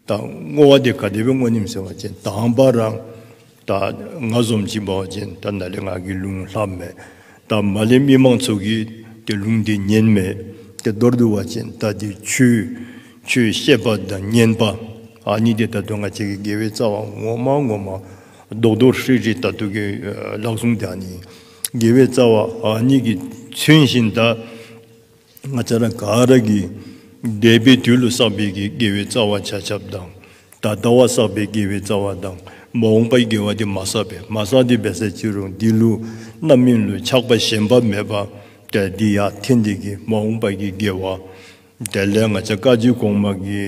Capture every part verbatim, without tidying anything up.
ད་བསྔོ་བ་འདི་ག་དེ་སྦེ་བསྔོ་ནི་ཟེར་བ་ཅིན་དང་པ་ར་ད་ང་བཟུམ་ཅིག་འབད་བ་ཅིན་ད་ནཱ་ལས་ང་གིས་ལུང་ལྷབ་མས། ད་མར་ལས་མི་མང་ཚུ་གིས་ཏེ་ལུང་འདི་ཉན་མས། ཏེ་མདོར་བསྡུ་བ་ཅིན་ད་འདི་ཆོས་ཆོས་བཤད་པ་དང་ཉན་པ་ཨ་ནི་འདི་ད་ལྟོ་ང་བཅས་ཀྱི་དགེ་བའི་རྩ་བ་ངོ་མ་ངོ་མ་རྡོག་རྡོག་ཧྲིལ་ཧྲིལ་ད་ལྟོ་གི་ལག་ཟུང་འདི་ཨ་ནི་དགེ་བའི་རྩ་བ་ཨ་ནི་གིས་མཚོན་ཞིནམ་ད་ང་བཅས་ར་ག་ར་གིས་འདས་པའི་དུས་ལུ་བསགས་པའི་གི་དགེ་བའི་རྩ་བ་ཆ་ཁྱབ་དང་ད་ལྟ་བ་བསགས་པའི་དགེ་བའི་རྩ་བ་དང་མ་འོངས་པའི་དགེ་བ་འདི་མ་བསགས་པས། མ་བསགས་ཏེ་འབད་ས་ཅི་རུང་འདི་ལུ་རྣམ་སྨིན་ལུ་ཆགས་པ་ཞེན་པ་མེད་པར་ཏེ་འདི་ཡར་འཐེན་ཏེ་གི་མ་འོངས་པའི་གི་དགེ་བ། དེ་ལས་ང་བཅས་བཀའ་བརྒྱུད་གོང་མ་གི་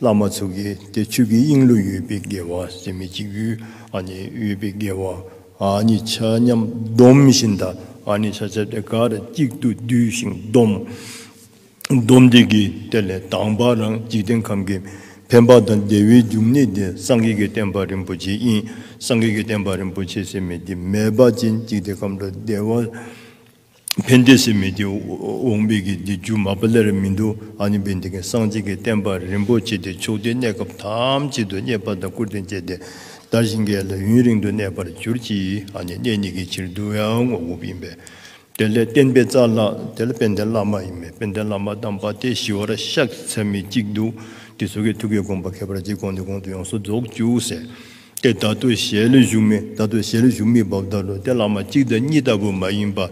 བླ་མ་ཚུ་གིས་ཏེ་ཆོས་ཀྱི་དབྱིངས་ལུ་ཡོད་པའི་དགེ་བ་ཟེར་མི་ཅིག་ཡོད། ཨ་ནི་ཡོད་པའི་དགེ་བ་ཨ་ནི་ཆ་མཉམ་བསྡོམས་ཞིནམ་ད་ཨ་ནི་ཆ་ཁྱབ་དེ་ག་ར་གཅིག་ཏུ་བསྡུས་ཤིང་བསྡོམས། བསྡོམས་ཏེ་གི་དེ་ལས་དང་པ་ར་འཇིག་རྟེན་ཁམས་ཀྱི་ཕན་པ་དང་བདེ་བའི་འབྱུང་གནས་དེ་སངས་རྒྱས་ཀྱི་བསྟན་པ་རིན་པོ་ཆེ་ཨིན། སངས་རྒྱས་ཀྱི་བསྟན་པ་རིན་པོ་ཆེ་ཟེར་མི་དེ་མེད་པ་ཅིན་འཇིག་རྟེན་ཁམས་ལུ་བདེ་བ་ཕན་བདེ་ཟེར་མི་དེ་འོང་བའི་གི་དེ་རྒྱུ་མ་པ་ལས་ར་མིན་འདུག། ཨ་ནི་འབད་ནི་དེ་གིས་སངས་རྒྱས་ཀྱི་བསྟན་པ་རིན་པོ་ཆེ་དེ་ཕྱོགས་དུས་གནས་སྐབས་ཐམས་ཅད་དུ་རྙེད་པ་དང་བཀུར་སྟི་བསྐྱེད་དེ་དར་ཞིང་རྒྱས་ལ་ཡུན་རིང་དུ་གནས་པར་གྱུར་ཅིག། ཨ་ནི་གནས་ནི་གི་ཕྱིར་དུ་ཡང་བསྔོ་དགོཔ་ཨིན་པས། དེ་ལས་བསྟན་པའི་རྩ་ལག་དེ་ལས་དཔལ་ལྡན་བླ་མ་ཨིན་མས། དཔལ་ལྡན་བླ་མ་དམ་པ་དེ་ཞི་བར་གཤེགས་ཚར་མི་ཅིག་འདུག། དེ་ཚུ་གི་ཐུགས་ཀྱི་དགོངས་པ་ཁྱད་པར་ཅན་གོང་ནས་གོང་དུ་ཡོངས་སུ་རྫོགས་བཅུག་ཟེར། ཏེ་ད་ལྟོ་ཞལ་ལུ་བཞུགས་མི་ད་ལྟོ་ཞལ་ལུ་བཞུགས་མི་འབདཝ་ད་ལུ་ཏེ་བླ་མ་གཅིག་དང་གཉིས་ལྟ་བུ་མ་ཡིན་པར་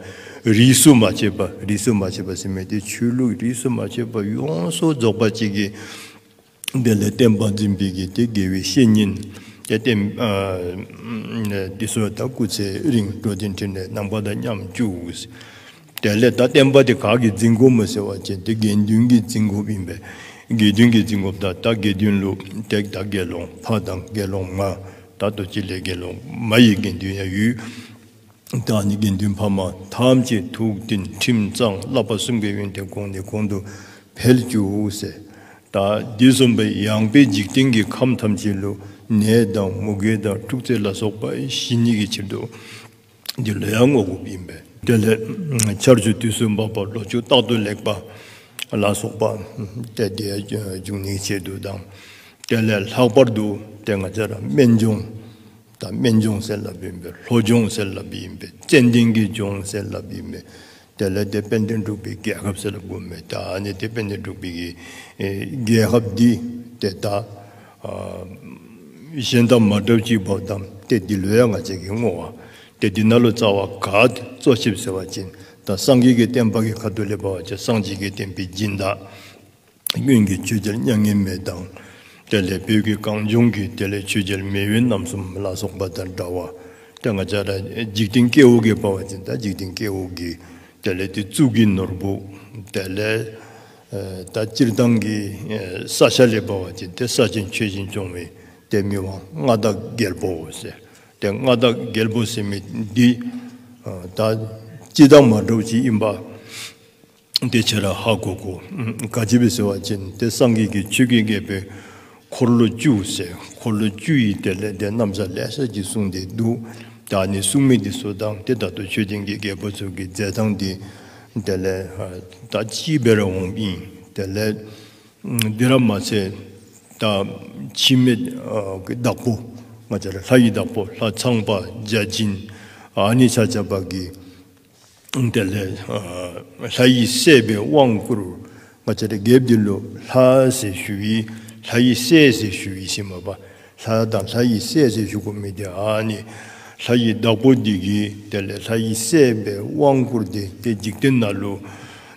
རིས་སུ་མ་ཆད་པ་རིས་སུ་མ་ཆད་པ་ཟེར་མི་དེ་ཆོས་ལུགས་རིས་སུ་མ་ཆད་པ་ཡོངས་སུ་རྫོགས་པ་ཅིག་གིས་དེ་ལས་བསྟན་པ་འཛིན་པའི་གི་ཏེ་དགེ་བའི་བཤེས་གཉེན་ཏེ་བསྟན་ཨ་དེ་ཚུ་ད་སྐུ་ཚེ་རིང་འགྲོ་དོན་འཕྲིན་ལས་གནང་བ་དང་མཉམ་བཅུག། དེ་ལས་ད་བསྟན་པ་དེ་ག་གིས་འཛིན་དགོཔ་སྨོ་ཟེར་བ་ཅིན་ཏེ་དགེ་འདུན་གྱིས་འཛིན་དགོཔ་ཨིན་པས། དགེ་འདུན་གྱིས་འཛིན་དགོཔ་ད་ད་དགེ་འདུན་ལུ་ཏེ་ད་དགེ་སློང་ཕ་དང་དགེ་སློང་མ་ད་ལྟོ་ཅིག་ལས་དགེ་སློང་མ་ཡི་དགེ་འདུན་ཡང་ཡོད། ད་ནི་དགེ་འདུན་ཕ་མ་ཐམས་ཅད་ཐུགས་མཐུན་ཁྲིམས་གཙང་བསླབ་པ་གསུམ་གྱི་ཡོན་ཏན་གོང་ནས་གོང་དུ་འཕེལ་བཅུག་ཟེར། ད་འདི་བཟུམ་སྦེ་ཡངས་པའི་འཇིག་རྟེན་གྱི་ཁམས་ཐམས་ཅད་ལུ་ནད་དང་མུ་གེ་དང་འཁྲུག་རྩོད་ལ་སོགས་པ་ཞི་ནི་གི་ཕྱིར་དུ་འདི་ལུ་ཡང་བསྔོ་དགོཔ་ཨིན་པས། དེ་ལས་ཆར་ཆུ་དུས་སུ་འབབ་པ་ལོ་ཕྱུགས་རྟག་ཏུ་ལེགས་པ་ལ་སོགས་པ་ཏེ་དེ་འབྱུང་ནི་གི་ཕྱིར་དུ་དང་དེ་ལས་ལྷག་པར་དུ་ཏེ་ང་བཅས་ར་སྨན་ལྗོངས་ད་སྨན་ལྗོངས་ཟེར་སླབ་ཨིན་པས། ལྷོ་ལྗོངས་ཟེར་སླབ་ཨིན་པས། ཙན་དན་གྱི་ལྗོངས་ཟེར་སླབ་ཨིན་པས། དེ་ལས་ཏེ་དཔལ་ལྡན་འབྲུག་པའི་རྒྱལ་ཁབ་ཟེར་སླབ་དགོ་མས། ད་ཨ་ནི་ཏེ་དཔལ་ལྡན་འབྲུག་པའི་གི་ཨེ་རྒྱལ་ཁབ་འདི་ཏེ་ད་ཨ་གཞན་དང་མ་འདྲཝ་ཅིག་འབདཝ་ད་ཏེ་འདི་ལུ་ཡང་ང་བཅས་ཀྱིས་བསྔོ་བ་ཏེ་འདི་ནང་ལུ་རྩ་བ་ག་ཏེ་གཙོ་ཆེ་ཟེར་བ་ཅིན་ད་སངས་རྒྱས་ཀྱི་བསྟན་པ་གི་ཁ་ཐུག་ལས་འབད་བ་ཅིན་སངས་རྒྱས་ཀྱི་བསྟན་པའི་སྦྱིན་བདག་སྔོན་གྱི་ཆོས་རྒྱལ་མྱ་ངན་མེད་དང་དེ་ལས་བོད་ཀྱི་གངས་ལྗོངས་ཀྱི་དེ་ལས་ཆོས་རྒྱལ་མེས་དབོན་རྣམ་གསུམ་ལ་སོགས་པ་དང་འདྲ་བ། ཏེ་ང་བཅས་ར་འཇིག་རྟེན་སྐྱེ་བོ་གི་འབད་བ་ཅིན་ད་འཇིག་རྟེན་སྐྱེ་བོ་གི་དེ་ལས་ཏེ་གཙུག་གི་ནོར་བུ་དེ་ལས་ཨེ་ད་སྤྱིར་བཏང་གི་ཨེ་ས་ཆ་ལས་འབད་བ་ཅིན་ཏེ་ས་ཆེན་ཆོས་ཆེན་སྐྱོང་བའི་ཏེ་མི་དབང་མངའ་བདག་རྒྱལ་པོ་ཟེར། ཏེ་མངའ་བདག་རྒྱལ་པོ་ཟེར་མི་འདི་ཨ་ད་སྤྱིར་བཏང་མ་འདྲཝ་ཅིག་ཨིན་པ་ཏེ་ཁྱེད་ར་ཧ་གོ་དགོ། ཨམ་ག་ཅི་སྦེ་ཟེར་བ་ཅིན་ཏེ་སངས་རྒྱས་ཀྱི་ཆོས་ཀྱི་རྒྱལ་པོའི་འཁོར་ལོ་བཅུ་ཟེར་འཁོར་ལོ་བཅུ་ཡི་དེ་ལས་ཏེ་རྣམ་གཞག་ལེ་ཤ་ཅིག་གསུངས་ཏེ་འདུག། ད་ཨ་ནི་གསུངས་མི་འདི་ཚུ་དང་ཏེ་ད་ལྟོ་ཆོས་ལྡན་གྱི་རྒྱལ་པོ་ཚུ་གི་མཛད་སྟངས་འདི་དེ་ལས་ཨ་ད་ཅིག་སྦེ་ར་འོངམ་ཨིན། དེ་ལས་ཨམ་འདི་ར་མ་ཚད་ད་འཆི་མེད་ཨ་གི་བདག་པོ་ང་བཅས་ར་ལྷ་ཡི་བདག་པོ་ལྷ་ཚངས་པ་བརྒྱ་བྱིན་ཨ་ནི་ཆ་ཁྱབ་ཀྱིས་དེ་ལས་ཨ་ལྷ་ཡི་སྲས་སྦེ་དབང་བསྐུར། ང་བཅས་ར་རྒྱལཔོ་འདི་ལུ་ལྷ་ཟེར་ཞུ་ཡི། ལྷ་ཡི་སྲས་ཟེར་ཞུ་ཡི་ཟེར་མ་པ། ལྷ་དང་ལྷ་ཡི་སྲས་ཟེར་ཞུ་དགོ་མི་འདི་ཨ་ནི་ལྷ་ཡི་བདག་པོ་འདི་གིས་དེ་ལས་ལྷ་ཡི་སྲས་སྦེ་དབང་བསྐུར་ཏེ་ཏེ་འཇིག་རྟེན་ནང་ལུ་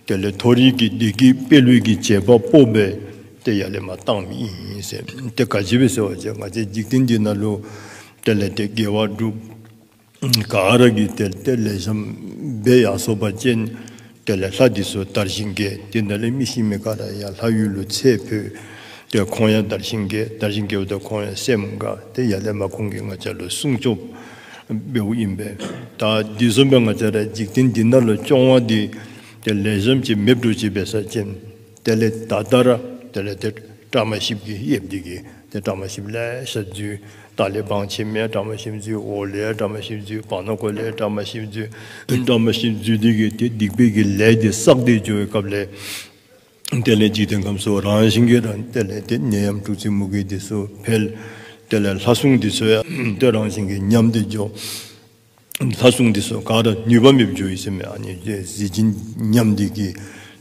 དེ་ལས་མཐོ་རིས་ཀྱི་བདེ་སྐྱིད་སྤེལ་བའི་གི་བྱེད་པ་པོ་སྦེ་ཏེ་ཡར་ལས་མར་བཏང་མི་ཨིན་ཟེར། ཏེ་ག་ཅི་སྦེ་ཟེར་བ་ཅིན་ང་བཅས་འཇིག་རྟེན་འདི་ནང་ལུ་དེ་ལས་ཏེ་དགེ་བ་སྒྲུབ། ག་ར་གིས་དེ་ལས་ཏེ་ལེགས་ཤོམ་སྦེ་ཡར་སོང་པ་ཅིན་དེ་ལས་ལྷ་འདི་ཚུ་དར་ཞིང་རྒྱས། དེ་ནང་ལས་མི་ཤི་མི་ག་ར་ཡང་ལྷ་ཡུལ་ལུ་ཚེ་འཕོས། ཏེ་ཁོང་ཡང་དར་ཞིང་རྒྱས། དར་ཞིང་རྒྱསཔ་ད་ཁོང་ཡང་སེམས་དགའ། ཏེ་ཡར་ལས་མར་ཁོང་གིས་ང་བཅས་ལུ་སྲུང་སྐྱོབ་འབདཝ་ཨིན་པས། ད་འདི་བཟུམ་སྦེ་ང་བཅས་ར་འཇིག་རྟེན་འདི་ནང་ལུ་སྐྱོང་བ་འདི་ཏེ་ལེགས་ཤོམ་ཅིག་མེདཔ་འདྲཝ་ཅིག་འབད་ས་ཅིན་དེ་ལས་ད་ལྟོ་ར་དེ་ལས་ཏེ་བཀྲ་མ་ཤིསཔ་གིས་ཡོདཔ་འདི་གིས་ཏེ་བཀྲ་མ་ཤིསཔ་ལེ་ཤ་འཛུལ། ལྟག་ལས་བང་ཆེན་མས་བཀྲ་མ་ཤིསཔ་འཛུལ། འོག་ལས་བཀྲ་མ་ཤིསཔ་འཛུལ། བར་ན་ཁོག་ལས་བཀྲ་མ་ཤིསཔ་འཛུལ། བཀྲ་མ་ཤིསཔ་འཛུལ་འདི་གིས་ཏེ་སྡིག་པའི་གི་ལས་འདི་བསགས་ཏེ་འགྱོ་བའི་སྐབས་ལས་ དེ་ལས་འཇིག་རྟེན་ཁམས་སུ་རང་བཞིན་གྱིས་ར་དེ་ལས་ཏེ་ནད་ཡམས་འཁྲུག་རྩོད་མུ་གེ་འདི་ཚུ་འཕེལ། དེ་ལས་ལྷ་སྲུང་འདི་ཚུ་ཡང་ཏེ་རང་བཞིན་གྱིས་ཉམས་ཏེ་འགྱོ། ལྷ་སྲུང་འདི་ཚུ་ག་ར་ནུས་པ་མེདཔ་འགྱོ་ཡི་ཟེར་མས། ཨ་ནི་ཏེ་གཟི་བྱིན་ཉམས་ཏེ་གིས་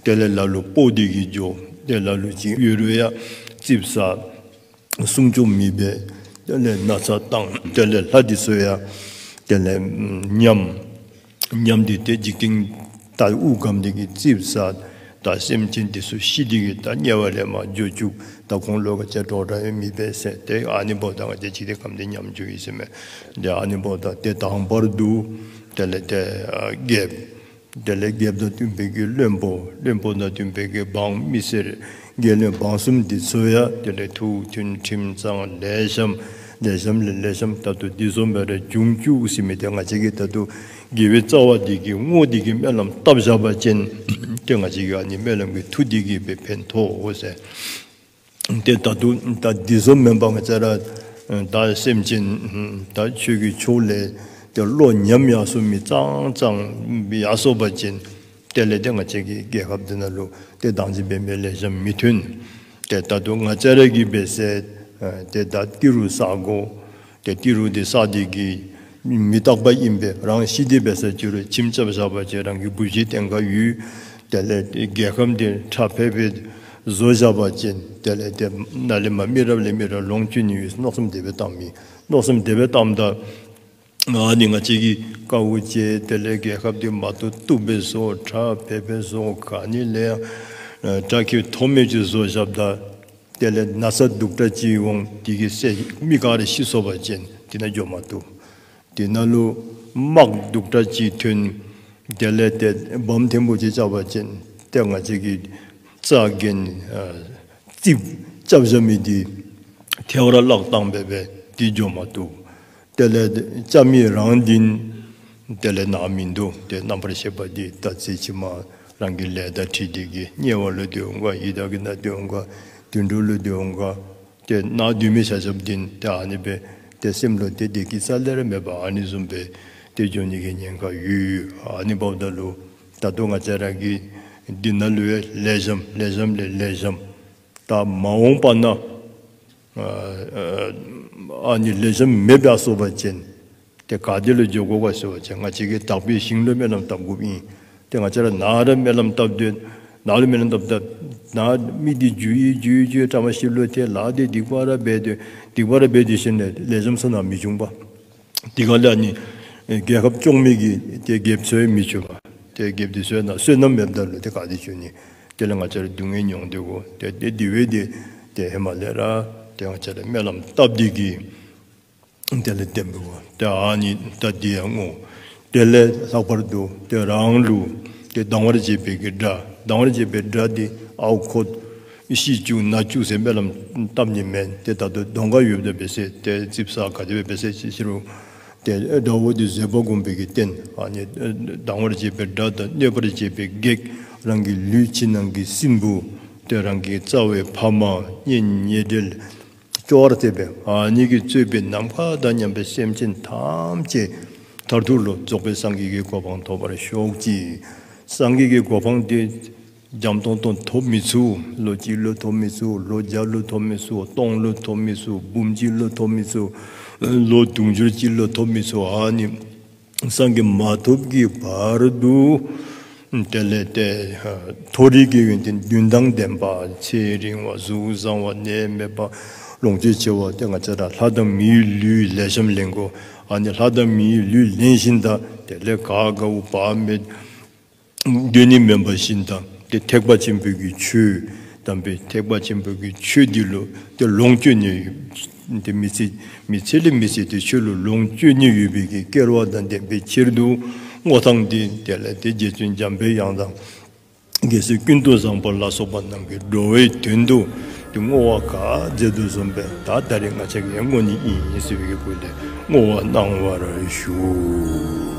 དེ་ལས་ལ་ལུ་སྤོ་སྟེ་གིས་འགྱོ། ཏེ་ལ་ལུ་ཅིག་ཡོད་རུང་ཡང་ཙིགཔ་ཟ། སྲུང་སྐྱོབ་མི་འབད། དེ་ལས་ན་ཚ་བཏང་། དེ་ལས་ལྷ་འདི་ཚུ་ཡང་དེ་ལས་ཉམས། ཉམས་ཏེ་ཏེ་འཇིག་རྟེན་ད་དབུགས་སྒམ་སྟེ་གིས་ཙིགཔ་ཟ། ད་སེམས་ཅན་འདི་ཚུ་ཤི་སྟེ་གིས་ད་དམྱལ་བ་ལས་མར་འགྱོ་བཅུག། ད་ཁོང་ལུ་ག་ཅི་གྲོགས་ར་ཡང་མི་འབད་ཟེར། ཏེ་ཨ་ནི་འབདཝ་ད་ང་བཅས་འཇིག་རྟེན་ཁམས་འདི་ཉམས་འགྱོ་ཡི་ཟེར་མས། ཏེ་ཨ་ནི་འབདཝ་ད་ཏེ་དང་པར་དུ་དེ་ལས་ཏེ་ཨ་རྒྱལཔོ། དེ་ལས་རྒྱལཔོ་དང་བསྟུན་པའི་གི་བློན་པོ། བློན་པོ་དང་བསྟུན་པའི་གི་འབངས་མི་སེར། རྒྱལ་བློན་འབངས་གསུམ་འདི་ཚུ་ཡང་དེ་ལས་ཐུགས་མཐུན་ཁྲིམས་གཙང་ལེགས་ཤོམ། ལེགས་ཤོམ་ལས་ལེགས་ཤོམ་ད་ལྟོ་འདི་བཟུམ་སྦེ་ར་འབྱུང་བཅུག་ཟེར་མི་འདི་ང་བཅས་ཀྱིས་ད་ལྟོ་དགེ་བའི་རྩ་བ་འདི་གི་བསྔོ་སྟེ་གིས་སྨོན་ལམ་བཏབ་བཞག་པ་ཅིན་ཏེ་ང་བཅས་ཀྱི་ཨ་ནི་སྨོན་ལམ་གྱི་མཐུ་འདི་གིས་སྦེ་ཕན་ཐོགས་འོང་ཟེར། ཏེ་ད་ལྟོ་ད་འདི་བཟུམ་མེན་པར་ང་བཅས་ར་ད་སེམས་ཅན་ད་ཆོས་ཀྱི་ཕྱོགས་ལས་ཏེ་བློ་ཉམས་ཡར་སོང་མི་ཙང་ཙང་ཡར་སོང་པ་ཅིན་དེ་ལས་ཏེ་ང་བཅས་ཀྱི་རྒྱལ་ཁབ་འདི་ནང་ལུ་ཏེ་བདག་འཛིན་འབད་མི་ལེགས་ཤོམ་མི་ཐོན། ཏེ་ད་ལྟོ་ང་བཅས་ར་གིས་འབད་ཟེར་ཏེ་ད་ཏི་རུ་བསག་དགོ། ཏེ་ཏི་རུ་འདི་བསགས་ཏེ་གིས་མི་རྟག་པ་ཨིན་པས། རང་ཤི་སྟེ་འབད་ཟེར་ཅི་རུང་ཁྱིམ་རྐྱབ་བཞག་པ་ཅིན་རང་གི་བུ་གཞི་བརྟན་ཁ་ཡོད། དེ་ལས་ཏེ་རྒྱལ་ཁམས་འདི་ཁྲ་ཕེ་ཕེ་བཟོ་བཞག་པ་ཅིན་དེ་ལས་ཏེ་ནཱ་ལས་མར་མི་རབས་ལས་མི་རབས་ལོངས་སྤྱོད་ནི་ཡོད་མནོ་བསམ་དེ་སྦེ་བཏངམ་ཨིན། མནོ་བསམ་དེ་སྦེ་བཏངམ་ད་ཨ་ནི་ང་བཅས་ཀྱིས་དཀའཝ་སྤྱད་དེ་ལས་རྒྱལ་ཁབ་འདི་མ་ཐུབ་ཐུབ་སྦེ་བཟོ། ཁྲ་ཕེ་ཕེ་བཟོ། ག་ནི་ལས་ཡང་ཨ་བཀྲ་ཁྱབ་ཐོགས་མེད་ཅིག་བཟོ་བཞགཔ་ད་དེ་ལས་ན་ཚ་སྡུག་དྲགས་ཅིག་འོང་། དེ་གིས་སེམས་མི་ག་ར་ཤི་སོང་པ་ཅིན་དེ་ནང་འགྱོ་མ་བཏུབ། དེ་ནང་ལུ་དམག་སྡུག་དྲགས་ཅིག་ཐོན། དེ་ལས་ཏེ་བམ་ཐེམ་པོ་ཅིག་རྐྱབ་པ་ཅིན་ཏེ་ང་བཅས་ཀྱི་རྩྭ་གན་ཨ་རྩིགཔ་རྐྱབ་བཞག་མི་འདི་ཐལ་བར་བརླག་བཏང་སྦེ་སྦེ་དེ་འགྱོ་མ་བཏུབ། དེ་ལས་རྐྱབ་མི་རང་འདི་དེ་ལས་ནཱ་མིན་འདུག། ཏེ་རྣམ་པར་ཤེས་པ་འདི་ད་ཚེ་ཕྱི་མ་རང་གི་ལས་དང་འཁྲིལ་ཏེ་གིས་དམྱལ་བ་ལུ་སྡོད་འོང་ག། ཡི་དྭགས་ཀྱི་ནང་སྡོད་འོང་ག། དུད་འགྲོ་ལུ་སྡོད་འོང་ག། ཏེ་ནཱ་སྡོད་མི་ཆ་ཁྱབ་འདི་ཏེ་ཨ་ནི་སྦེ་ཏེ་སེམས་ལུ་ཏེ་བདེ་སྐྱིད་རྩ་ལས་ར་མེད་པར་ཨ་ནི་བཟུམ་སྦེ་ཏེ་འགྱོ་ནི་གི་ཉེན་ཁ་ཡོད། ཨ་ནི་འབདཝ་ད་ལུ་ད་ལྟོ་ང་བཅས་ར་གིས་འདི་ནང་ལུ་ཡང་ལེགས་ཤོམ་ལེགས་ཤོམ་ལས་ལེགས་ཤོམ། ད་མ་འོངས་པ་ན་ཨ་ཨ་ཨ་ནི་ལེགས་ཤོམ་མེདཔ་སོང་པ་ཅིན་ཏེ་ག་ཏེ་ལུ་འགྱོ་དགོ་ག་ཟེར་བ་ཅིན་ང་བཅས་ཀྱིས་དག་པའི་ཞིང་ལུ་སྨོན་ལམ་བཏབ་དགོཔ་ཨིན། ཏེ་ང་བཅས་ར་ནཱ་ར་སྨོན་ལམ་བཏབ་སྟེ་ནཱ་ལུ་སྨོན་ལམ་བཏབ་སྟེ་ནཱ་མི་འདི་འགྱོ་ཡི་འགྱོ་ཡི་འགྱོ་ཡི་བཀྲ་མ་ཤིས་ལུ་ཏེ་ལཱ་འདི་སྡིག་པ་ར་འབད་དེ་སྡིག་པ་ར་འབད་དེ་ཞིནམ་ལས་ལེགས་ཤོམ་ཟེར་ནཱ་མི་འབྱུང་པ། དེ་ག་ལས་ཨ་ནི་རྒྱལ་ཁབ་སྐྱོང་མི་གི་ཏེ་རྒྱལཔོ་ཚུ་ཡང་མི་ཆོག་པ། ཏེ་རྒྱལཔོ་འདི་ཚུ་ཡང་ནཱ་བསོད་ནམས་མེདཔ་ད་ལུ་ཏེ་ག་ཏེ་འགྱོ་ནི། དེ་ལས་ང་བཅས་ར་སྡུག་བསྔལ་མྱོང་སྡོད་དགོ། ཏེ་ཏེ་དེ་སྦེ་ཏེ་ཏེ་ཧེ་མ་ལས་ར་ཏེ་ང་བཅས་ར་སྨོན་ལམ་བཏབ་སྟེ་གིས་དེ་ལས་བསྟེན་པའི་སྒོ་ཏེ་ཨ་ནི་ད་འདི་ཡང་བསྔོ། དེ་ལས་ལྷག་པར་དུ་ཏེ་རང་ལུ་ཏེ་སྡང་བར་བྱེད་པའི་གི་དགྲ། སྡང་བར་བྱེད་པའི་དགྲ་འདི་ཨརཝ་ཁོག་ཤི་བཅུག་ན་བཅུག་ཟེར་སྨོན་ལམ་བཏབ་ནི་མེན། ཏེ་ད་ལྟོ་གདོང་ཁར་ཡོདཔ་ད་འབད་ཟེར་ཏེ་ཙིགཔ་ཟ་ག་དེ་སྦེ་འབད་ཟེར་ཅི་ཟེར་རུང་ཏེ་དགྲ་བོ་འདི་བཟོད་པ་སྒོམ་པའི་གི་རྟེན། ཨ་ནི་སྡང་བར་བྱེད་པའི་དགྲ་དང་གནོད་པར་བྱེད་པའི་བགེགས། རང་གི་ལུས་ཕྱི་ནང་གི་སྲིན་བུ། ཏེ་རང་གི་རྩ་བའི་ཕ་མ་གཉེན་ཉེ་འབྲེལ། སྐྱོ་བར་བྱེད་པའི་ཨ་ནི་གིས་གཙོས་པའི་ནམ་མཁའ་དང་མཉམ་པའི་སེམས་ཅན་ཐམས་ཅད་མཐར་ཐུག་ལུ་རྫོགས་པའི་སངས་རྒྱས་ཀྱི་གོ་འཕང་ཐོབ་པར་ཤོག་ཅིག། སངས་རྒྱས་ཀྱི་གོ་འཕང་དེ་འཇམ་ཏོང་ཏོ་ཐོབ་མི་ཚུགས། ལོ་གཅིག་ལུ་ཐོབ་མི་ཚུགས། ལོ་བརྒྱ་ལུ་ཐོབ་མི་ཚུགས། སྟོང་ལུ་ཐོབ་མི་ཚུགས། འབུམ་གཅིག་ལུ་ཐོབ་མི་ཚུགས། ལོ་དུང་ཕྱུར་གཅིག་ལུ་ཐོབ་མི་ཚུགས། ཨ་ནི་སངས་རྒྱས་མ་ཐོབ་ཀྱི་བར་དུ་དེ་ལས་ཏེ་མཐོ་རིས་ཀྱི་ཡོན་ཏན་བདུན་དང་ལྡན་པ། ཚེ་རིང་བ། གཟུགས་བཟང་བ། ནད་མེད་པ། ལོངས་སྤྱོད་ཆེ་བ། ཏེ་ང་བཅས་ར་ལྷ་དང་མིའི་ལུས་ལེགས་ཤོམ་ལེན་དགོ། ཨ་ནི་ལྷ་དང་མིའི་ལུས་ལེན་ཞིནམ་ད་དེ་ལས་ག་དགའཝ་བག་མེད་སྡོད་ནི་མེན་པ་ཞིནམ་ད་ཏེ་ཐེག་པ་ཆེན་པོའི་གི་ཆོས་དམ་པའི་ཐེག་པ་ཆེན་པོའི་གི་ཆོས་འདི་ལུ་ཏེ་ལོངས་སྤྱོད་ནི་ཏེ་མི་ཚེ་མི་ཚེ་ལས་མི་ཚེ་ཏེ་ཆོས་ལུ་ལོངས་སྤྱོད་ནི་ཡོད་པའི་གི་སྐལ་བ་དང་ལྡན་པའི་ཕྱིར་དུ་བསྔོ་ཐངས་འདི་དེ་ལས་ཏེ་རྗེ་བཙུན་འཇམ་པའི་དབྱངས་དང་རྒྱལ་སྲས་ཀུན་ཏུ་བཟང་པོ་ལ་སོགས་པ་རྣམས་ཀྱིས་འགྲོ་བའི་དོན་དུ་ཏེ་བསྔོ་བ་ག་མཛད་དོ་བཟུམ་སྦེ་ད་ད་རེས་ང་བཅས་ཀྱིས་ཡང་བསྔོ་ནི་ཨིན་ཟེར་བའི་གི་སྒོ་ལས་བསྔོ་བ་གནང་བར་ཞུ།